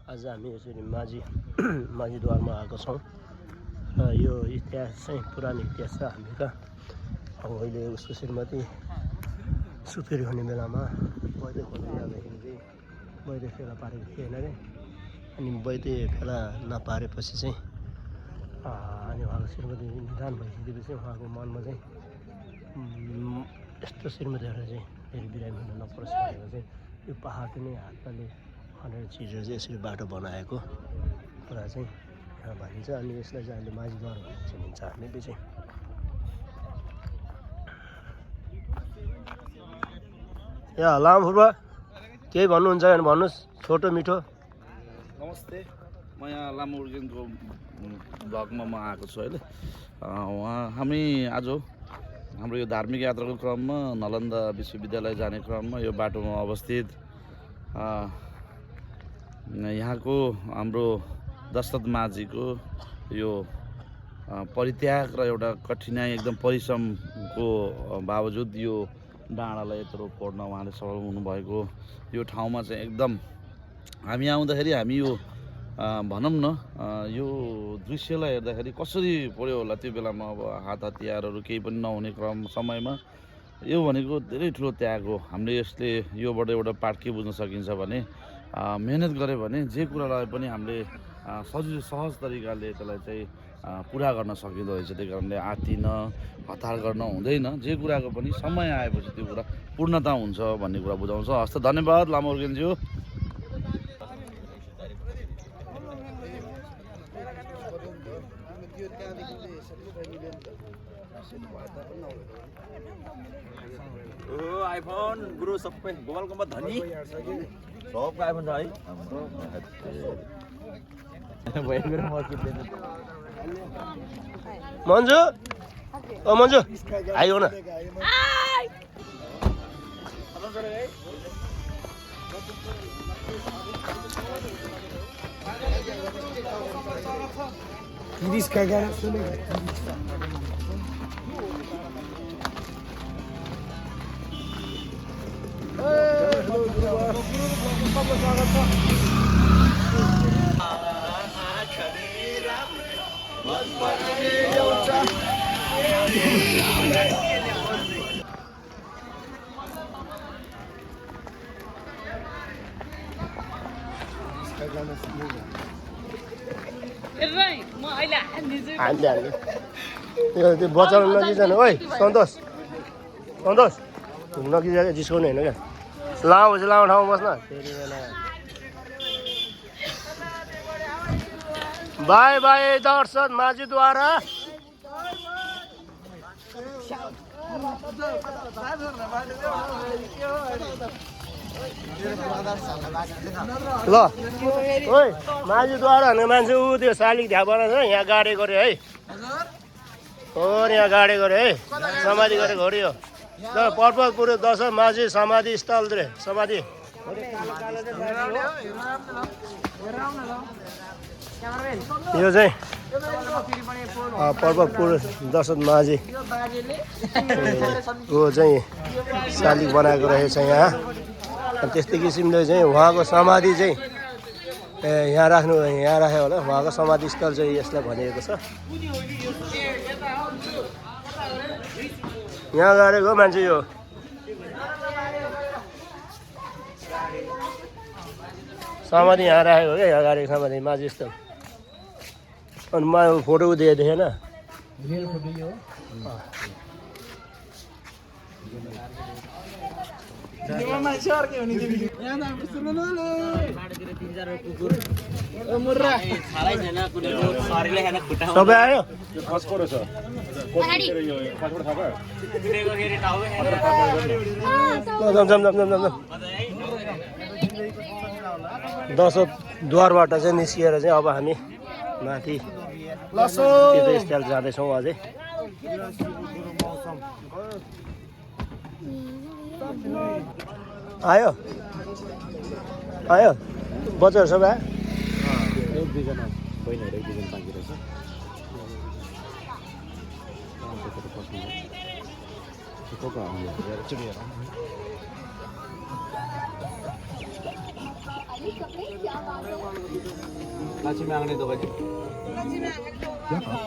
आज हामी यसरी माझीद्वारमा आएको छौँ र यो इतिहास चाहिँ पुरानो इतिहास छ हामी कहाँ। अब अहिले उसको श्रीमती सुत्केरी हुने बेलामा वैद्य खोज्दै जाँदाखेरि चाहिँ वैद्य फेला पारेको थिएन अरे। अनि वैद्य फेला नपारेपछि चाहिँ अनि उहाँको श्रीमती निधन भइसकेपछि उहाँको मनमा चाहिँ यस्तो श्रीमतीहरू चाहिँ फेरि बिरामी हुन नपरोस् भनेर चाहिँ यो पहाड नै हातले खनेर चिरेर चाहिँ यसरी बाटो बनाएको कुरा चाहिँ यहाँ भनिन्छ। अनि यसलाई चाहिँ अहिले माझीद्वार भनेर चिनिन्छ हामीले चाहिँ। यहाँ लामो फुर्बा केही भन्नुहुन्छ भने भन्नुहोस्, छोटो मिठो। नमस्ते, म यहाँ लामो उर्गेनको ब्लगमा म आएको छु अहिले। हामी आज हाम्रो यो धार्मिक यात्राको क्रममा नालन्दा विश्वविद्यालय जाने क्रममा यो बाटोमा अवस्थित यहाँको हाम्रो दशरथ माझीको यो परित्याग र एउटा कठिनाइ एकदम परिश्रमको बावजुद यो डाँडालाई यत्रो फोड्न उहाँले सफल हुनुभएको यो ठाउँमा चाहिँ एकदम हामी आउँदाखेरि हामी यो भनौँ न यो दृश्यलाई हेर्दाखेरि कसरी पऱ्यो होला त्यो बेलामा। अब हात हतियारहरू केही पनि नहुने समयमा यो भनेको धेरै ठुलो त्याग हो। हामीले यसले योबाट एउटा पाठ के बुझ्न सकिन्छ भने मेहनत गऱ्यो भने जे कुरालाई पनि हामीले सजिलो सहज तरिकाले त्यसलाई चाहिँ पुरा गर्न सकिँदो रहेछ। त्यही कारणले आत्तिन हतार गर्न हुँदैन, जे कुराको पनि समय आएपछि त्यो कुरा पूर्णता हुन्छ भन्ने कुरा बुझाउँछ। हस्त धन्यवाद लामो उर्गेनज्यू। आइफोन गुरु सबै मोबाइलको धनी सबको आइफोन छ है मन्जु ओ मन्जु आइयो न। त्यो बचाउनु नगिजानु। ओइ सन्तोष सन्तोष नगिजाएको जिस्काउने होइन क्या। लामो चाहिँ लामो ठाउँमा बस्न। बाई बाई दर्शक माझीद्वारा। ल ओइ माझीद्वारा भन्ने मान्छे ऊ त्यो शालिग ध्या बनाएको छ यहाँ गाडी गऱ्यो है। हो यहाँ गाडी गऱ्यो है, समाधि गरेको हो यो। पर्वतपुर दशरथ माझी समाधि स्थल रे समाधि। यो चाहिँ पर्वतपुर दशरथ माझी को चाहिँ शालिग बनाएको रहेछ यहाँ। त्यस्तै किसिमले चाहिँ उहाँको समाधि चाहिँ यहाँ राख्यो होला। उहाँको समाधि स्थल चाहिँ यसलाई भनिएको छ। यहाँ गरेको मान्छे यो समाधि यहाँ राखेको क्या। यहाँ गाडेको समाधि माझी स्थल। अनि म फोटो देखेन सबै आयो। दशरथद्वारबाट चाहिँ निस्किएर चाहिँ अब हामी माथि तीर्थस्थल जाँदैछौँ अझै। आयो आयो बच्चाहरू सबै आयो। एक दुईजना बहिनीहरू एक दुईजना बाँकी रहेछ। लक्ष्मी आंगणे दोघांची या का?